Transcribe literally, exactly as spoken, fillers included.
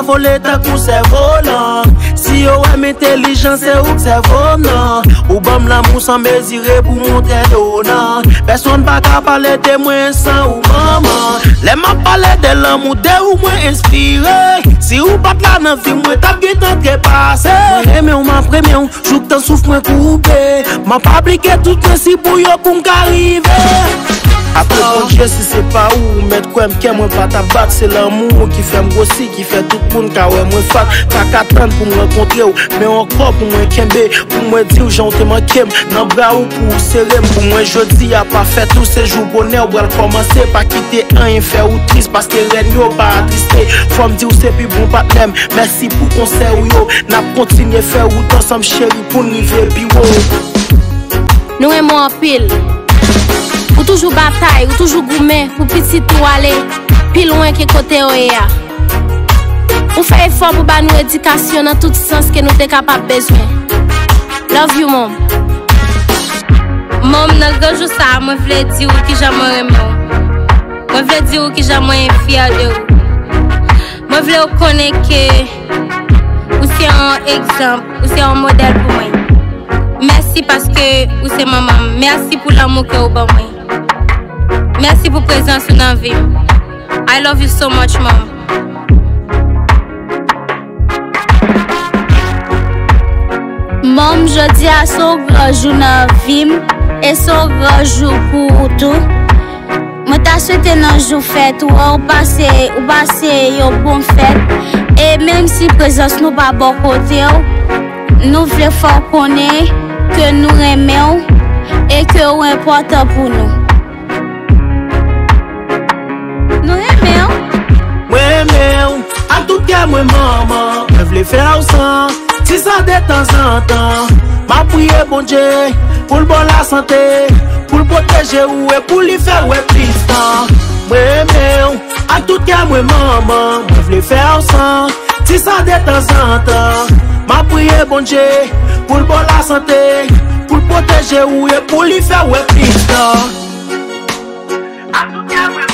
Vole tankou sèvolan. Si yo wè m entèlijan, se ou k sèvo m nan. Ou ban m lanmou san mezire pou montre do nan. Pèsonn pa ka pale de mwen san ou, manman. Lè m ap pale de lanmou, de ou mwen enspire. Si ou pa t la nan vi m, mwen t ap gentan trepase. Mwen renmen w, m ap renmen w, jouktan souf mwen koupe. M ap aplike tout prensip ou yo pou m ka rive. Apre Bondye, si se pa ou, ou mèt kwè m, kè mwen pa t ap bat. Se lanmou ou ki fè m gwosi, ki fè tout moun ka wè mwen fat. Pa ka tann pou m rankontre w, men ankò pou mwen kenbe, pou mwen di w jan w te manke m. Nan bra ou pou w sere m, pou mwen jodi a pa fèt ou, se jou bonè ou pral kòmanse. Pa kite anyen fè ou tris, paske rèn yo pa atriste. Fò m di w se pi bon patnè m, mèsi pou konsèy ou yo. N ap kontinye fè wout ansanm cheri pou n rive pi wo. Nou renmen w anpil. Ou toujou batay, ou toujou goumen pou pitit ou ale pi lwen ke kote yo ye a. Ou fè efò pou ba nou edikasyon nan tout sans ke nou te kapab bezwen. Love you, mom. Mom, nan gran jou sa a, mwen vle di w kijan mwen renmen w. Mwen vle di w kijan mwen fyè de ou. Mwen vle w konnen ke ou se yon egzanp, ou se yon modèl pou mwen. Mèsi paske ou se manman m. Mèsi pou lanmou ke ou ban mwen. Mèsi pou prezans ou nan vi m. I love you so much, mom. Mom, jodi a se yon gran jou nan vi m e se yon gran jou pou ou tou. Mwen ta swete nan jou fèt ou an, ou pase, ou pase yon bon fèt. E menm si prezans nou pa bò kote w, nou vle fè w konnen ke nou renmen w e ke ou enpòtan pou nou. Nou renmen w. Mwen renmen w ak tout kè mwen, manman. Mwen vle fè w santi sa de tanzantan. M ap priye Bondye pou l ba w lasante, pou l pwoteje ou e pou li fè w wè plis tan. Mwen renmen w ak tout kè mwen, manman. Mwen vle fè w santi sa de tanzantan. M ap priye Bondye pou l ba w lasante, pou l pwoteje ou e pou li fè w wè plis tan. Ak tout kè mwen,